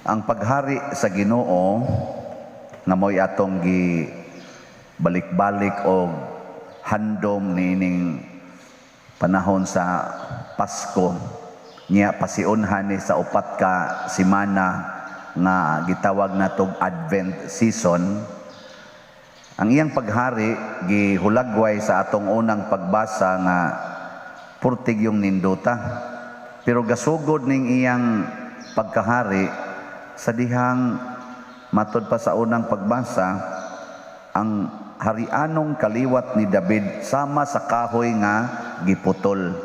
Ang paghari sa Ginoo nga mo'y atong gi balik-balik og handom niining panahon sa Pasko niya, pasiunhan ni sa 4 ka semana nga gitawag natog Advent season. Ang iyang paghari gihulagway sa atong unang pagbasa nga purtig yung nindota, pero gasugod ning iyang pagkahari sa dihang matod pa sa unang pagbasa, ang harianong kaliwat ni David sama sa kahoy nga giputol.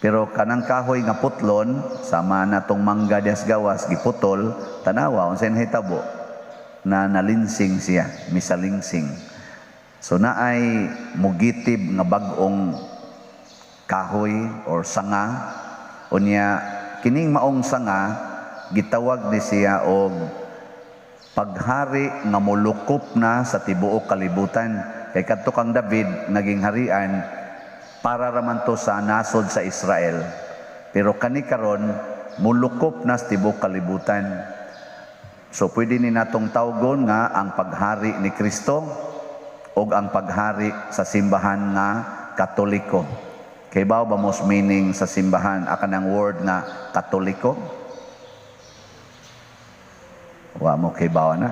Pero kanang kahoy nga putlon, sama na tong mangga dias gawas giputol, tanawa unsay nahitabo, na nalinsing siya, misalingsing. So naay mugitib nga bag-ong kahoy or sanga. Unya kining maong sanga gitawag ni siya og paghari nga molukop na sa tibuok kalibutan. Kay kadto kang David naging harian para raman to sa nasod sa Israel, pero kani karon molukop na sa tibuok kalibutan. So pwede ni natong tawgon nga ang paghari ni Kristo og ang paghari sa simbahan nga Katoliko. Kay ba most meaning sa simbahan akan ang word nga Katoliko? Wa mo kay bawa na.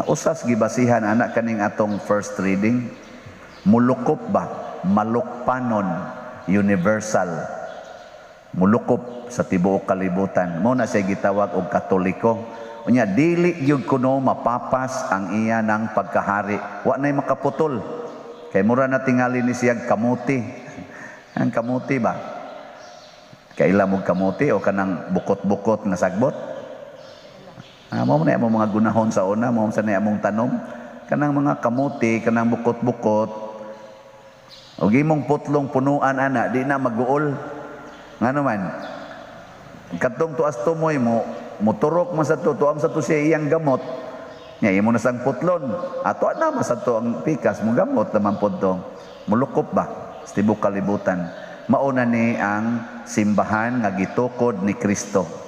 Usas gibasihan anak kaning atong first reading. Mulukop ba? Malukpanon, universal. Mulukop sa tibuok kalibutan. Mo na siya gitawag og Katoliko. Unya dili gyud kuno mapapas ang iya ng pagkahari. Wa nay makaputol. Kay mura na tingali ni siya kamuti. Ang kamuti ba? Kaila mo kamuti o kanang bukot-bukot nga sagbot? Mao na among mga gunahon sa una, mao sa na among tanom. Kanang mga kamuti, kanang bukot-bukot. Og imong putlong punuan ana, di na maguol. Ngano man? Katong tuas tumoy mo, moturok man sa to, tuam sa to siya iyang gamot. Nya imo na sang putlon. Ato na man sa to ang pikas mo gamot naman pod to. Mulukop ba sa tibuok kalibutan. Mauna ni ang simbahan nga gitukod ni Kristo.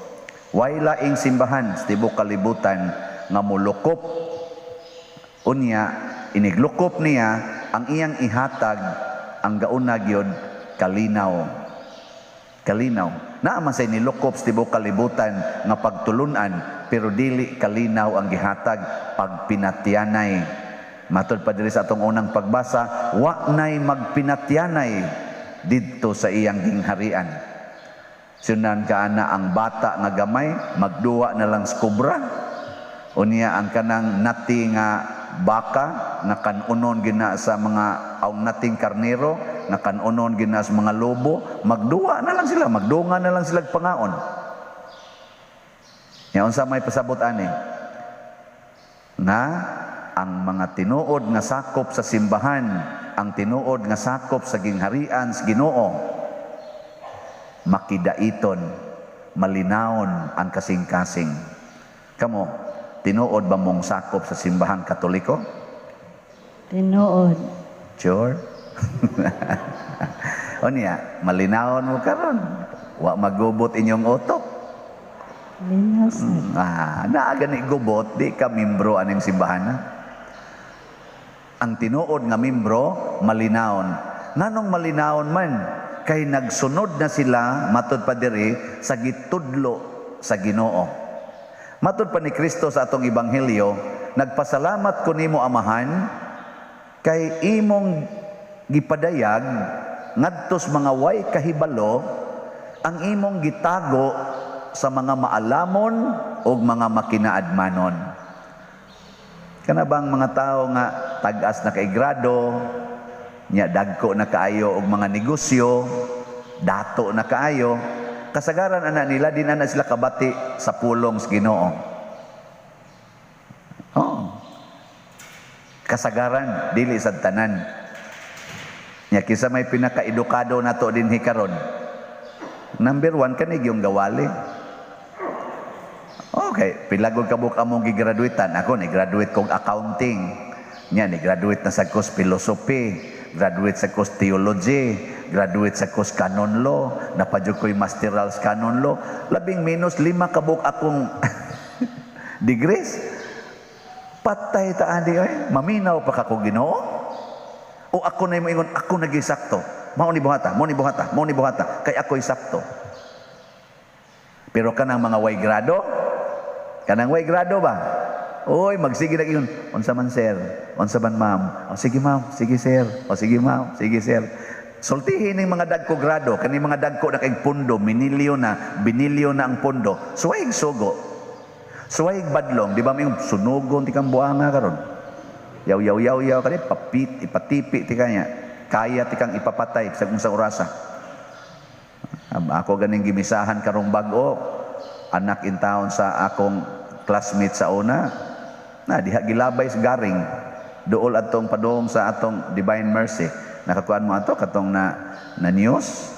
Way laing simbahan sa tibuok kalibutan nga molukop. Unya iniglukop niya ang iyang ihatag ang gauna gyud kalinaw. Kalinaw. Naa man say nilukop sa tibuok kalibutan nga pagtulunan, pero dili kalinaw ang gihatag, pagpinatyanay. Matod pa diri sa atong unang pagbasa, wa nay magpinatyanay didto sa iyang gingharian. Sunan ka ana ang bata nga gamay magduwa na lang sa kobra. Unya ang kanang nati nga baka nga kanunon gina sa mga aw nating karnero nga kanunon gina sa mga lobo, magduwa na lang sila, magdunga na lang sila pangaon. Nya unsa may pasabot ani? Nga ang mga tinuod nga sakop sa simbahan, ang tinuod nga sakop sa gingharian sa Ginoo, makidaiton, malinawon ang kasing-kasing. Kamo, tinuod ba mong sakop sa simbahang Katoliko? Tinuod. Sure? O niya, malinawon mo karon. Wa magubot inyong utok. Linaw sad. Naa gani gubot, di ka membro aning simbahan na. Ang tinuod nga membro, malinawon. Nganong malinawon man? Kay nagsunod na sila, matod pa diri, sa gitudlo sa Ginoo. Matod pa ni Kristo sa atong ebanghelyo, nagpasalamat ko nimo Amahan kay imong gipadayag ngadtos mga way kahibalo ang imong gitago sa mga maalamon ug mga makinaadmanon. Kana bang mga tao nga tag-as na kay grado, nya dagko na kaayo og mga negosyo, dato na kaayo, kasagaran ana nila di na sila kabati sa pulong sa Ginoo. Oh. Kasagaran dili sad tanan. Nya kinsa may pinakaedukado nato dinhi karon? Number 1 kani yung gawali. Okay, pila gud kabuk among gigraduatean. Ako ni graduate kog accounting. Nya ni graduate na sa course philosophy, graduate sa course theology, Graduate sa kos canon law, napadyo ko'y masteral sa canon law. Labing minus 5 kabuk akong degrees. Patay ta ani oy, maminaw pa ka ko Ginoo. O ako na moingon, ako nagi sakto. Mao ni buhata, mao ni buhata, mao ni buhata, kay ako'y sakto. Pero kanang mga way grado, kanang way grado ba? Oy, magsige na yun. Unsa man, sir? Unsa man, ma'am? O sige, ma'am, sige, sir. O sige, ma'am, sige, sir. Sultihin ning mga dagko grado, kani mga dagko na kay pundo, minilyo na, binilyo na ang pondo. Suwayg sugo. Suwayg badlong, di ba may sunugon ti kang buanga karon? Yaw yaw yaw yaw kani papit ipatipi ti kanya. Kaya ti kang ipapatay sa kung sa orasa. Ako ganing gimisahan karong bag-o, anak in town sa akong classmate sa una, na diha gilabay sa garing dool atong padung sa atong Divine Mercy. Nakakuan mo ato katong na news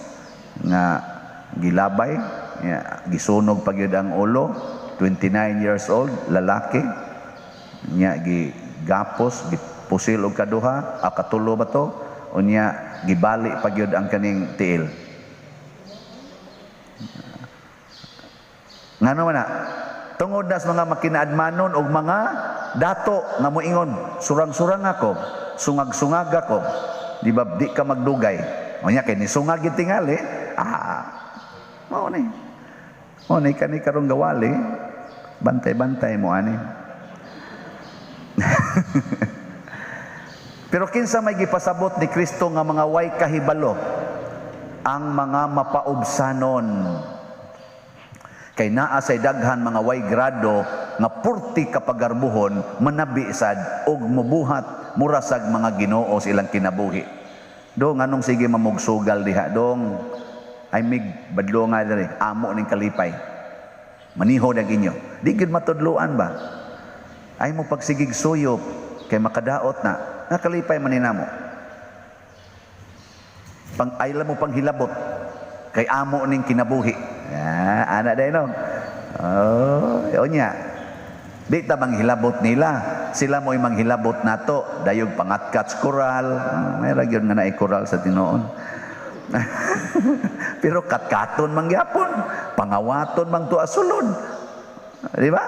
nga gilabay ya, gisunog pa gyud ang ulo, 29 years old lalaki nya, gigapos, gipusil og kaduha, katulo ba to, unya gibali pa gyud ang kaning tiil. Ngano man na tungod na sa mga makinaadmanon og mga dato nga moingon, surang-surang ako, sungag-sungag ako, di ba, di ka magdugay. Unya kay nisungag gyud tingali, mao ni. Mao ni kani karong gawali, bantay-bantay mo ani. Pero kinsa may gipasabot ni Kristo nga mga way kahibalo? Ang mga mapaubsanon. Kay naa say daghan mga way grado nga purti kapagarbuhon, manabi sad og mobuhat murasag mga Ginoo sa ilang kinabuhi. Dong anong sige mamugsugal diha dong, ay mig badlo nga diri, amo ning kalipay. Maniho na inyo. Di gyud matudloan ba? Ay mo pagsigig suyop kay makadaot na, nakalipay man ninamo. Pang ayla mo panghilabot kay amo ning kinabuhi. Ah, ana day no. Oh, unya. Di ta manghilabot nila. Sila mo'y manghilabot nato. Dayog pangatkat koral. May ra gyud nga naay koral sa tinuon. Pero katkaton man gyapon, pangawaton man tuwa sulod. Di ba?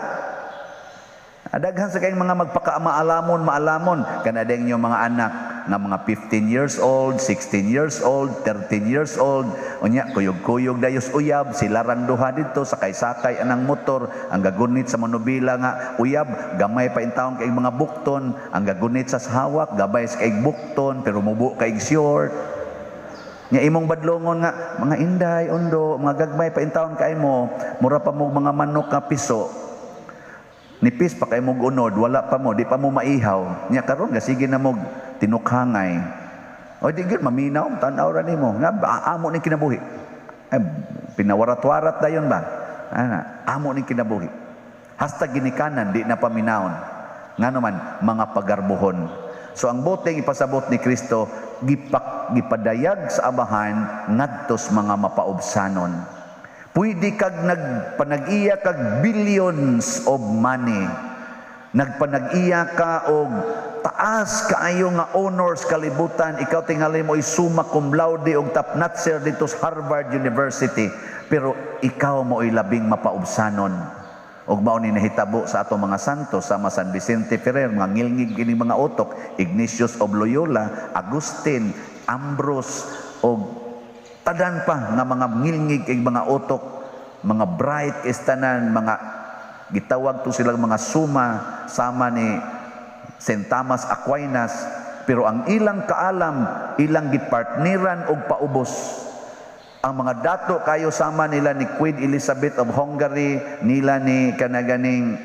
Daghan sa kayong mga magpakamalamon, maalamon. Kana dayong inyong mga anak nga mga 15 years old, 16 years old, 13 years old. Unya, kuyog-kuyog dayos uyab, sila rang duha dito, sakay-sakay anang motor, ang gagunit sa manubila nga uyab, gamay pa intawon kay mga bukton, ang gagunit sa hawak, gabay sa kay bukton, pero mubo kay short. Nya imong badlongon nga, mga inday, ondo, mga gagmay pa intawon kay mo, mura pa mo mga manok nga piso. Nipis pa kay mog unod, wala pa mo, di pa mo maihaw. Nya karon gasige na mog tinukhangay. O di gyud maminaw, tan-aw ra nimo. Nga amo ning kinabuhi. Ay, pinawarat-warat dayon ba? Ana, amo ning kinabuhi. Hasta ginikanan di na paminawon. Ngano man mga pagarbuhon. So ang boteng ipasabot ni Kristo gipadayag sa Amahan ngadtos mga mapaubsanon. Pwede kag nagpanag-iya kag billions of money. Nagpanag-iya ka og taas kaayo nga honors kalibutan. Ikaw tingali mo summa cum laude og top notcher dito sa Harvard University. Pero ikaw mo'y labing mapaubsanon. Og mao ni nahitabo sa atong mga santo sama San Vicente Ferrer, mga ngilngig kini mga utok, Ignatius of Loyola, Agustin, Ambrose og tadan pa nga mga ngilngig kay mga utok, mga bright istanan, mga gitawag to silang mga suma sama ni Saint Thomas Aquinas, pero ang ilang kaalam, ilang gipartneran og paubos. Ang mga dato kayo sama nila ni Queen Elizabeth of Hungary, nila ni kanaganing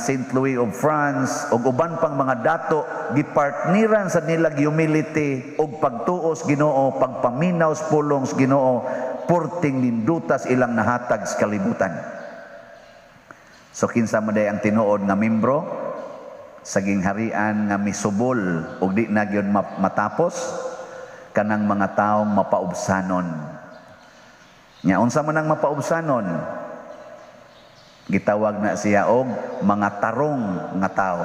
Saint Louis of France, og uban pang mga dato gipartneran sa nila humility og pagtuos Ginoo, pagpaminaw sa pulong sa Ginoo, purting nindutas ilang nahatag sa kalibutan. So kinsa man day ang tinuod nga membro sa gingharian nga misubol og di na gyud matapos? Kanang mga taong mapaubsanon. Nya unsa man ang mapaubsanon? Gitawag na siya og mga tarong nga tao,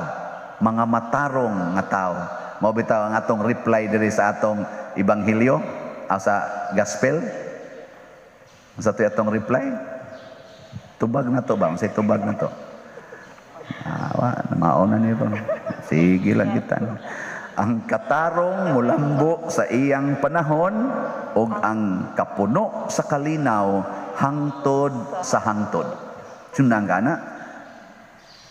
mga matarong nga tao. Mao bitaw ang atong reply diri sa atong ebanghelyo, Sa gospel? Sa to atong reply? Tubag na to ba? Unsay tubag na to? Ah, wa, mauna ni ron. Sige lang kita. Ang katarong mulambo sa iyang panahon ug ang kapuno sa kalinaw hangtod sa hangtod. Sundan ka na.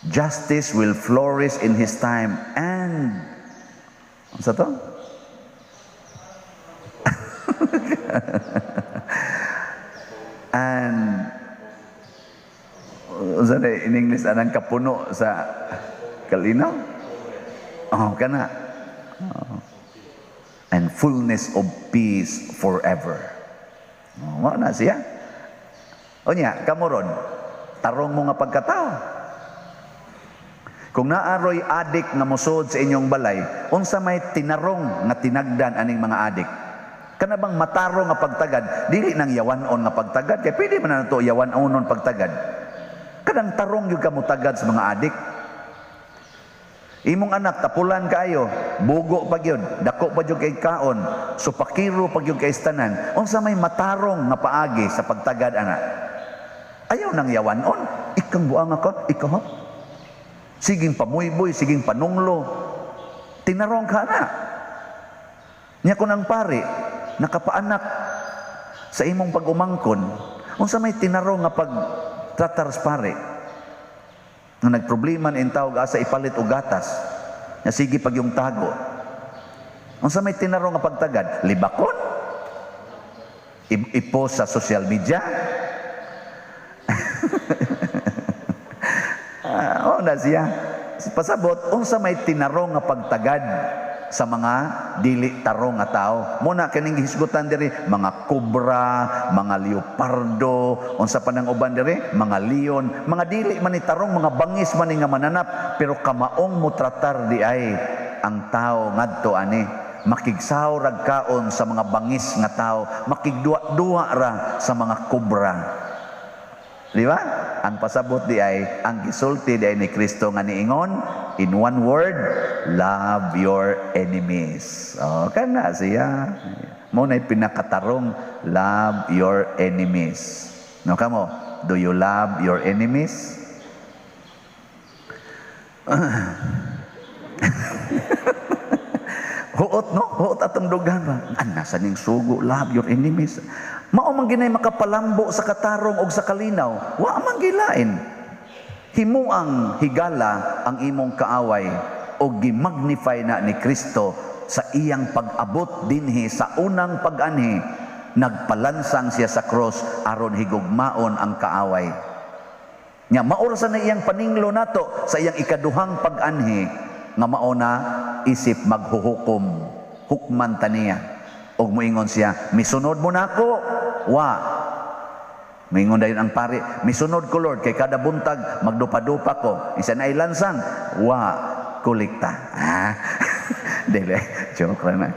Justice will flourish in his time and unsa to? And unsa na in English anang kapuno sa kalinaw? Oh, kana. Oh. And fullness of peace forever. Oh, mao na siya. Unya, kamo ron, tarong mo nga pagkatao. Kung naaroy adik nga mosud sa inyong balay, unsa may tinarong nga tinagdan aning mga adik? Kana bang matarong nga pagtagad, dili nang yawan-on nga pagtagad, kay pwede man na nato yawan-onon pagtagad. Kanang tarong gyud ka motagad sa mga adik. Imong anak tapulan kaayo, bugo pa gyud, dako pa gyud kay kaon, supakiro pa gyud kay tanan. Unsa may matarong nga paagi sa pagtagad ana? Ayaw nang yawan-on, ikang buanga ka, ikaw ha? Siging pamuyboy, siging panunglo. Tinarong ka na. Nya kun ang pari nakapaanak sa imong pag-umangkon, unsa may tinarong nga pagtratar sa pare? Nga nagproblema na intawag asa ipalit og gatas, nga sige pag yung tago. Unsa may tinarong nga pagtagad? Libakon? I-post sa social media? Oh na siya. Pasabot, unsa may tinarong nga pagtagad sa mga dili tarong nga tao. Muna kining gihisgutan diri mga kobra, mga leopardo, unsa pa nang uban diri, mga leon, mga dili man ni tarong, mga bangis man ni nga mananap, pero kamaong motratar di ay ang tao ngadto ani. Makigsaw rag kaon sa mga bangis nga tao, makigduwa-duwa ra sa mga kobra. Di ba? Ang pasabot di ay, ang gisulti di ay ni Kristo nga niingon, in one word, love your enemies. Oh, kana siya. Mo na'y pinakatarong, love your enemies. No kamo, do you love your enemies? Huot, no? Huot atong dughan ba? Nasa ning sugo, love your enemies. Mao man ginay makapalambo sa katarong og sa kalinaw, wa man gilain. Himuang higala ang imong kaaway og gimagnify na ni Kristo sa iyang pag-abot dinhi sa unang pag-anhi. Nagpalansang siya sa cross aron higugmaon ang kaaway. Nya mao ra sa na iyang paninglo nato sa iyang ikaduhang pag-anhi nga mao na isip maghuhukom, hukman ta niya. Og moingon siya, misunod mo nako. Wa. Moingon dayon ang pari, misunod ko Lord, kay kada buntag magdupa-dupa ko. Isa na ilansang, wa kolekta. Ah. Dili, joke ra na.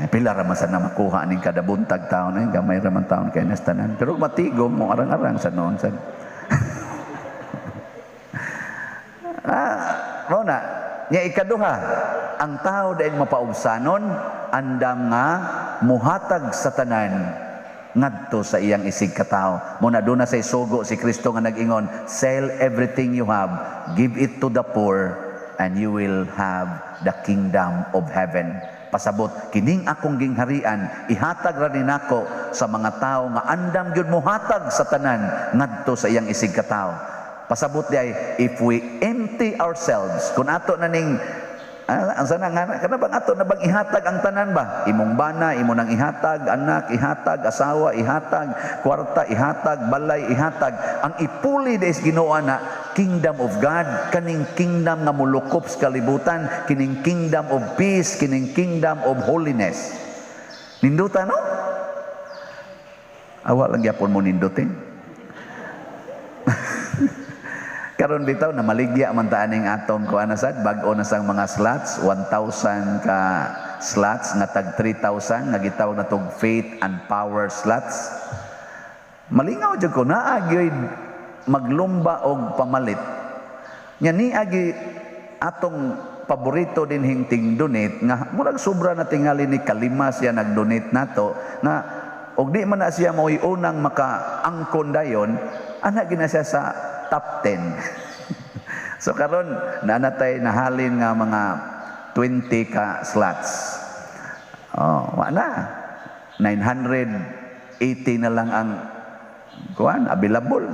Pila ra man sa na makuha ning kada buntag taon ay gamay ra man taon kay nastanan. Pero matigom mo arang-arang sa noon sa. Mao na. Nya ikaduha, ang tao daing mapaubsanon andam nga muhatag sa tanan ngadto sa iyang isig katao. Muna doon na say sugo si Kristo nga nag-ingon, sell everything you have, give it to the poor, and you will have the kingdom of heaven. Pasabot, kining akong gingharian, ihatag ra ni nako sa mga tao nga andam gyud muhatag sa tanan ngadto sa iyang isig katao. Pasabot di ay, if we empty ourselves, kung ato na ning ang sana nga, kana bang ato na bang ihatag ang tanan ba? Imong bana, imo nang ihatag, anak ihatag, asawa ihatag, kwarta ihatag, balay ihatag. Ang ipuli des Ginoo na kingdom of God, kaning kingdom nga molukop sa kalibutan, kining kingdom of peace, kining kingdom of holiness. Ninduta no? Awa lang gyapon mo nindutin. Karon bitaw na maligya man ta aning atong kuan na sad, bag-o na sang mga slots, 1,000 ka slots nga tag 3,000 nga gitawag na tog faith and power slots. Malingaw jud ko naa gyud maglumba og pamalit. Nya ni agi atong paborito dinhing ting-donate nga murag sobra na tingali ni kalima siya nag-donate nato nga og di man na siya mao'y unang makaangkon dayon, ana gina siya sa top 10. So karon naa na tay nahalin nga mga 20 ka slots. Oh, wa na. 980 na lang ang kuan available.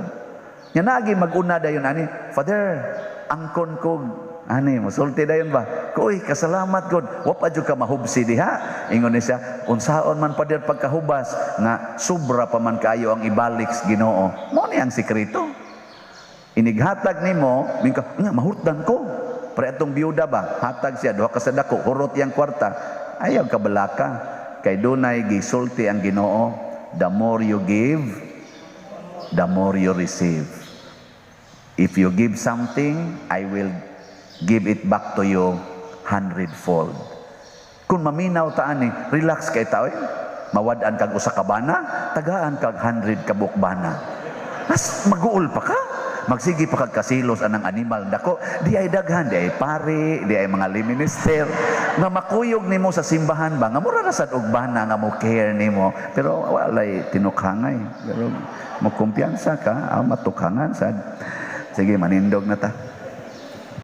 Nya naagi mag-una dayon ani, "Father, angkon ko ani," musulti dayon ba? "Uy, kasalamat God. Wa pa jud ka mahubsi diha." Ingon ni siya, "Unsaon man, Father, pagkahubas nga sobra pa man kayo ang ibalik sa Ginoo." Mo ni ang sekreto. Inighatag nimo, minka, nga mahurtan ko. Pre atong biyuda ba, hatag siya duha ka sa dako, hurot yang kwarta. Ayaw kabalaka kay dunay gisulti ang Ginoo, "The more you give, the more you receive." If you give something, I will give it back to you hundredfold. Kung maminaw ta ani, relax kay tao. Mawad-an kag usa ka bana, tagaan kag 100 ka bana. Mas maguol pa ka. Magsige pa kag kasilos anang animal dako. Di ay daghan, di ay pari, di ay mga lay minister nga makuyog nimo sa simbahan ba nga mura ra sad og bana nga mo care nimo, pero walay tinukhangay, pero mo kumpiyansa ka, matukhangan sad. Sige, manindog na ta.